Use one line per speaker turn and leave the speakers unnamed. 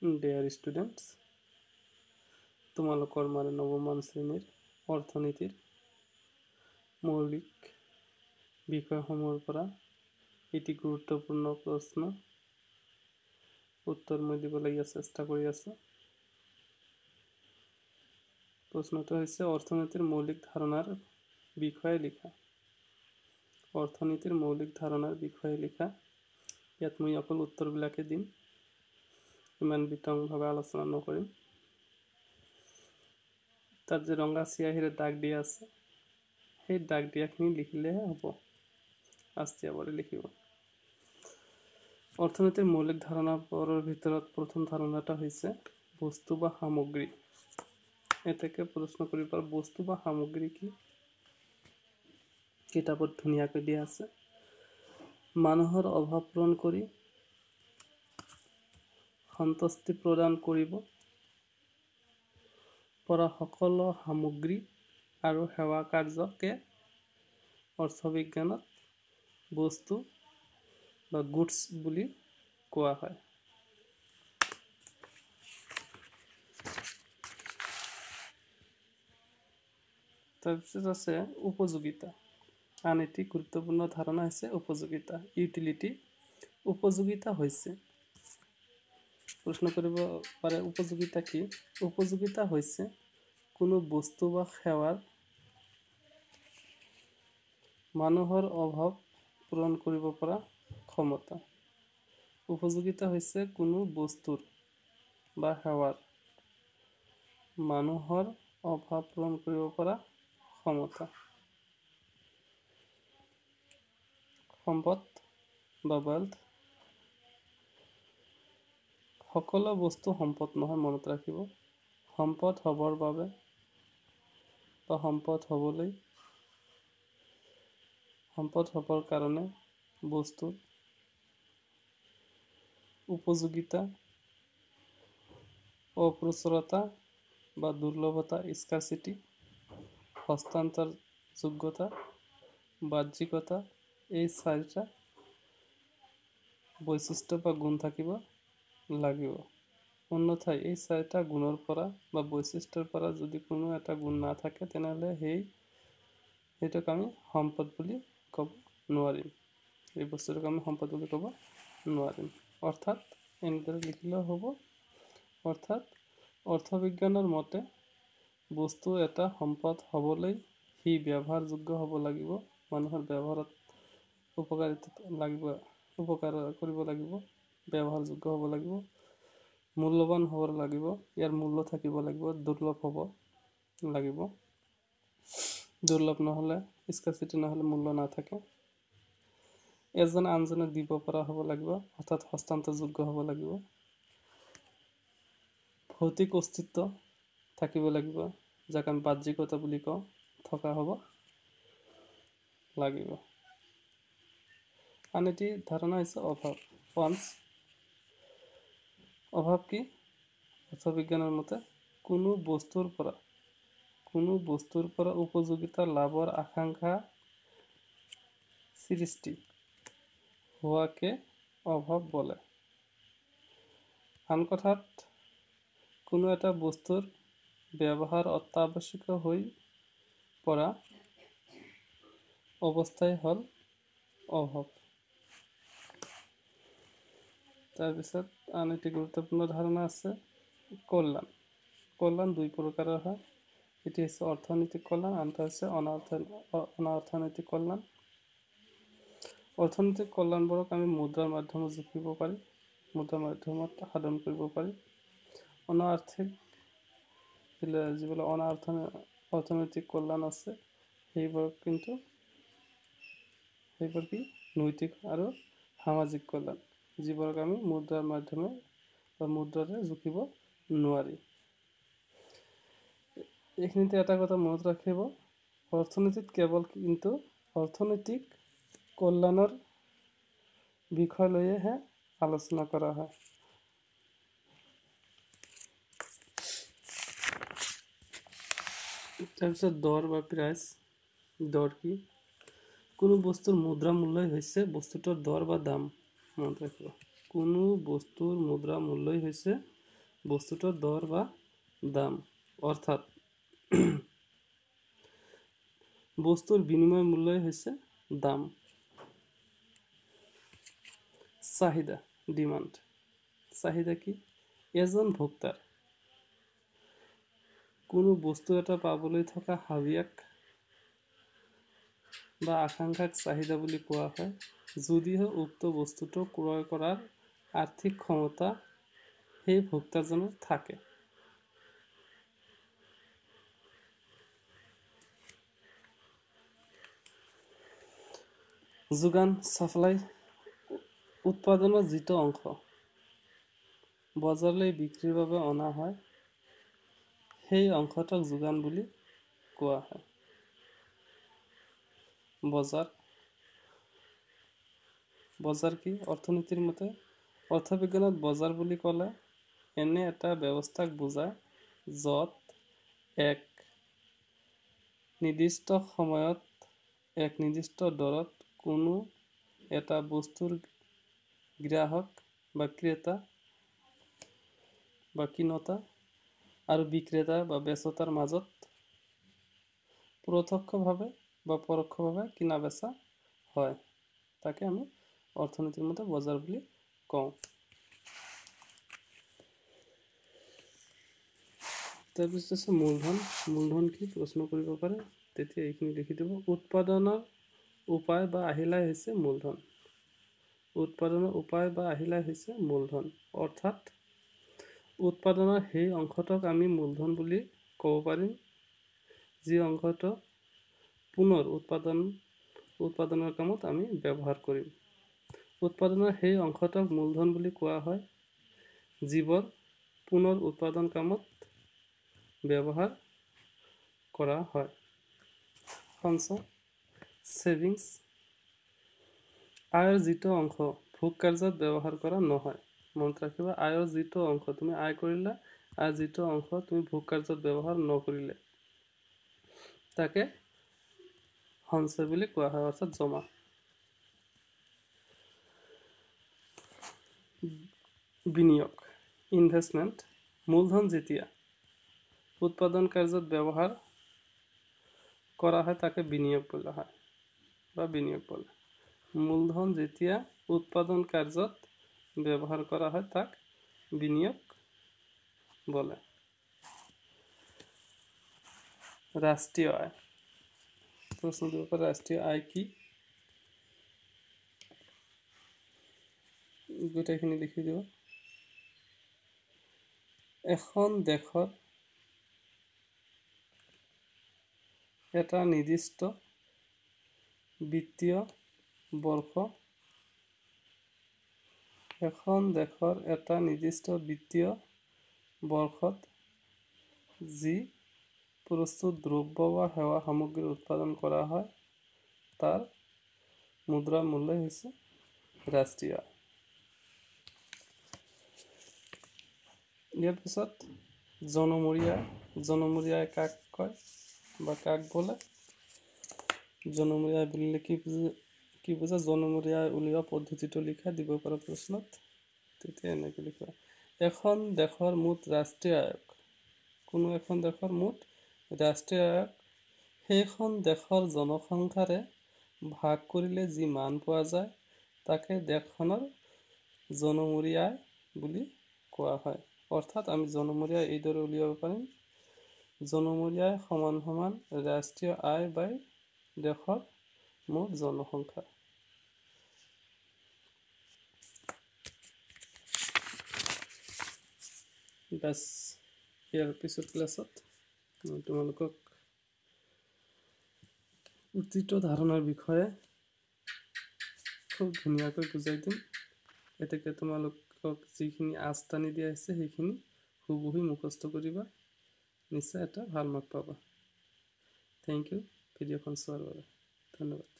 Dear students, তোমালোকৰ মানে নৱমান শ্ৰেণীৰ অৰ্থনীতিৰ মৌলিক বিষয়সমূহৰ পৰা এটি গুৰুত্বপূৰ্ণ প্ৰশ্ন উত্তৰ মই দিবলগীয়া চেষ্টা কৰি আছোঁ। প্ৰশ্নটো হৈছে অৰ্থনীতিৰ মৌলিক ধাৰণাৰ বিষয়ে লিখা। অৰ্থনীতিৰ মৌলিক ধাৰণাৰ বিষয়ে লিখা। ইয়াত মই অকল উত্তৰবিলাকে দিম, ইমান বিতংভাৱে আলোচনা নকৰিম। তাত যে ৰঙা চিয়াহীৰে দাগ দিয়া আছে, সেই দাগ দিয়াখিনি লিখিলেহে হ'ব, আস্তিয়াবৰে লিখিব। অৰ্থনীতিৰ মৌলিক ধাৰণাবোৰৰ ভিতৰত প্ৰথম ধাৰণাটা হৈছে বস্তু বা সামগ্ৰী। এতেকে প্ৰশ্ন কৰিব, বস্তু বা সামগ্ৰী কি? কিতাপত ধুনীয়াকৈ দিয়া আছে। মানুহৰ অভাৱ পূৰণ কৰি সন্তুষ্টি প্ৰদান কৰিব পৰা সকলো সামগ্ৰী আৰু সেৱা কাৰ্যকে অৰ্থবিজ্ঞানত বস্তু বা গুডছ বুলি কোৱা হয়। তাৰপিছত আছে উপযোগিতা। আন এটি গুৰুত্বপূৰ্ণ ধাৰণা হৈছে উপযোগিতা, ইউটিলিটি। উপযোগিতা হৈছে, প্ৰশ্ন কৰিব পাৰে উপযোগিতা কি? উপযোগিতা হৈছে কোনো বস্তু বা সেৱাৰ মানুহৰ অভাৱ পূৰণ কৰিব পৰা ক্ষমতা। উপযোগিতা হৈছে কোনো বস্তুৰ বা সেৱাৰ মানুহৰ অভাৱ পূৰণ কৰিব পৰা ক্ষমতা। সম্পদ বা ৱেল্থ, সকলো বস্তু সম্পদ নহয়, মনত ৰাখিব। সম্পদ হ'বৰ বাবে বা সম্পদ হ'বলৈ, সম্পদ হ'বৰ কাৰণে বস্তুৰ উপযোগিতা, অপ্ৰচুৰতা বা দুৰ্লভতা, স্কাৰচিটি, হস্তান্তৰযোগ্যতা, বাহ্যিকতা, এই চাৰিটা বৈশিষ্ট্য বা গুণ থাকিব লাগিব। অন্যথায় এই চাৰিটা গুণৰ পৰা বা বৈশিষ্ট্যৰ পৰা যদি কোনো এটা গুণ নাথাকে, তেনেহ'লে সেইটোক আমি সম্পদ বুলি ক'ব নোৱাৰিম। এই বস্তুটোক আমি সম্পদ বুলি ক'ব নোৱাৰিম। অৰ্থাৎ এনেদৰে লিখিলেও হ'ব, অৰ্থাৎ অৰ্থবিজ্ঞানৰ মতে বস্তু এটা সম্পদ হ'বলৈ সি ব্যৱহাৰযোগ্য হ'ব লাগিব, মানুহৰ ব্যৱহাৰত উপকাৰিতা লাগিব, উপকাৰ কৰিব লাগিব, ব্যৱহাৰযোগ্য হ'ব লাগিব, মূল্যৱান হ'ব লাগিব, ইয়াৰ মূল্য থাকিব লাগিব, দুৰ্লভ হ'ব লাগিব। দুৰ্লভ নহ'লে, স্কাৰচিটি নহ'লে মূল্য নাথাকে। এজন আনজনক দিব পৰা হ'ব লাগিব, অৰ্থাৎ হস্তান্তৰযোগ্য হ'ব লাগিব। ভৌতিক অস্তিত্ব থাকিব লাগিব, যাক আমি বাহ্যিকতা বুলি কওঁ, থকা হ'ব লাগিব। আন এটি ধাৰণা হৈছে অভাৱ, ওৱান্স। অভাৱ কি? অৰ্থবিজ্ঞানৰ মতে কোনো বস্তুৰ পৰা উপযোগিতা লাভৰ আকাংক্ষা সৃষ্টি হোৱাকে অভাৱ বোলে। আন কথাত কোনো এটা বস্তুৰ ব্যৱহাৰ অত্যাৱশ্যকীয় হৈ পৰা অৱস্থাই হ'ল অভাৱ। তাৰপিছত আন এটি গুৰুত্বপূৰ্ণ ধাৰণা আছে কল্যাণ। কল্যাণ দুই প্ৰকাৰৰ হয়। এটি হৈছে অৰ্থনৈতিক কল্যাণ, আনটো হৈছে অনাঅৰ্থনৈতিক কল্যাণ। অৰ্থনৈতিক কল্যাণবোৰক আমি মুদ্ৰাৰ মাধ্যমত জুখিব পাৰি, মুদ্ৰাৰ মাধ্যমত সাধন কৰিব পাৰি। অনাআৰ্থিক যিবিলাক অৰ্থনৈতিক কল্যাণ আছে, সেইবোৰ কিন্তু সেইবোৰ কি নৈতিক আৰু সামাজিক কল্যাণ, যিবোৰক আমি মুদ্ৰাৰ মাধ্যমে বা মুদ্ৰাৰে জুখিব নোৱাৰি। এইখিনিতে এটা কথা মনত ৰাখিব, অৰ্থনীতিত কেৱল কিন্তু অৰ্থনৈতিক কল্যাণৰ বিষয় লৈহে আলোচনা কৰা হয়। তাৰপিছত দৰ বা প্ৰাইচ। দৰ কি? কোনো বস্তুৰ মুদ্ৰা মূল্যই হৈছে বস্তুটোৰ দৰ বা দাম। মনত ৰাখিব, কোনো বস্তুৰ মুদ্ৰা মূল্যই হৈছে বস্তুটোৰ দৰ বা দাম, অৰ্থাৎ বস্তুৰ বিনিময় মূল্যই হৈছে দাম। চাহিদা, ডিমাণ্ড। চাহিদা কি? এজন ভোক্তাৰ কোনো বস্তু এটা পাবলৈ থকা হাবিয়াক বা আকাংক্ষাক চাহিদা বুলি কোৱা হয়, যদিহে উক্ত বস্তুটো ক্ৰয় কৰাৰ আৰ্থিক ক্ষমতা সেই ভোক্তাজনৰ থাকে। যোগান, ছাপ্লাই। উৎপাদনৰ যিটো অংশ বজাৰলৈ বিক্ৰীৰ বাবে অনা হয় সেই অংশটোক যোগান বুলি কোৱা হয়। বজাৰ। বজাৰ কি? অৰ্থনীতিৰ মতে অৰ্থবিজ্ঞানত বজাৰ বুলি ক'লে এনে এটা ব্যৱস্থাক বুজায় য'ত এক নিৰ্দিষ্ট সময়ত এক নিৰ্দিষ্ট দৰত কোনো এটা বস্তুৰ গ্ৰাহক বা ক্ৰেতা বা কিনোতা আৰু বিক্ৰেতা বা বেচোতাৰ মাজত প্ৰত্যক্ষভাৱে বা পৰোক্ষভাৱে কিনা বেচা হয়, তাকে আমি অৰ্থনীতিৰ মতে বজাৰ বুলি কওঁ। তাৰপিছত আছে মূলধন। মূলধন কি প্ৰশ্ন কৰিব পাৰে, তেতিয়া এইখিনি লিখি দিব। উৎপাদনৰ উপায় বা আহিলাই হৈছে মূলধন। উৎপাদনৰ উপায় বা আহিলাই হৈছে মূলধন, অৰ্থাৎ উৎপাদনৰ সেই অংশটোক আমি মূলধন বুলি ক'ব পাৰিম যি অংশটো পুনৰ উৎপাদনৰ কামত আমি ব্যৱহাৰ কৰিম। উৎপাদনৰ সেই অংশটোক মূলধন বুলি কোৱা হয় যিবোৰ পুনৰ উৎপাদন কামত ব্যৱহাৰ কৰা হয়। সঞ্চয়, ছেভিংছ। আয়ৰ যিটো অংশ ভোগ কাৰ্যত ব্যৱহাৰ কৰা নহয়, মনত ৰাখিবা, আয়ৰ যিটো অংশ তুমি আয় কৰিলা, আয়ৰ যিটো অংশ তুমি ভোগ কাৰ্যত ব্যৱহাৰ নকৰিলে তাকে সঞ্চয় বুলি কোৱা হয়, অৰ্থাৎ জমা। বিনিয়োগ, ইনভেষ্টমেণ্ট। মূলধন যেতিয়া উৎপাদন কাৰ্যত ব্যৱহাৰ কৰা হয় তাকে বিনিয়োগ বোলা হয় বা বিনিয়োগ বোলে। মূলধন যেতিয়া উৎপাদন কাৰ্যত ব্যৱহাৰ কৰা হয় তাক বিনিয়োগ বলে। ৰাষ্ট্ৰীয় আয়। প্ৰশ্ন দিব পাৰে ৰাষ্ট্ৰীয় আয় কি, গোটেইখিনি লিখি দিব। এখন দেশৰ এটা নিৰ্দিষ্ট বিত্তীয় বৰ্ষ, এখন দেশৰ এটা নিৰ্দিষ্ট বিত্তীয় বৰ্ষত যি প্ৰস্তুত দ্ৰব্য বা সেৱা সামগ্ৰী উৎপাদন কৰা হয় তাৰ মুদ্ৰা মূল্য হৈছে ৰাষ্ট্ৰীয় আয়। ইয়াৰ পিছত জনমূৰি আয়। জনমূৰি আয় কাক কয় বা কাক বোলে? জনমূৰি আয় বুলিলে কি বুজা? জনমূৰি আয় উলিওৱা পদ্ধতিটো লিখা দিব পৰা প্ৰশ্নত, তেতিয়া এনেকৈ লিখিবা। এখন দেশৰ মুঠ ৰাষ্ট্ৰীয় আয়ক, কোনো এখন দেশৰ মুঠ ৰাষ্ট্ৰীয় আয়ক সেইখন দেশৰ জনসংখ্যাৰে ভাগ কৰিলে যি মান পোৱা যায় তাকে দেশখনৰ জনমূৰি আয় বুলি কোৱা হয়। অৰ্থাৎ আমি জনমূৰি আয় এইদৰে উলিয়াব পাৰিম, জনমূৰি আয় সমান সমান ৰাষ্ট্ৰীয় আয় বাই দেশৰ মুঠ জনসংখ্যা। বাছ, ইয়াৰ পিছৰ ক্লাছত মই তোমালোকক প্ৰতিটো ধাৰণাৰ বিষয়ে খুব ধুনীয়াকৈ বুজাই দিম। এতেকে তোমালোকক যিখিনি আঁচ টানি দিয়া হৈছে সেইখিনি হুবহু মুখস্থ কৰিবা, নিশ্চয় এটা ভাল মাৰ্ক পাবা। Thank U ভিডিঅ'খন চোৱাৰ বাবে, ধন্যবাদ।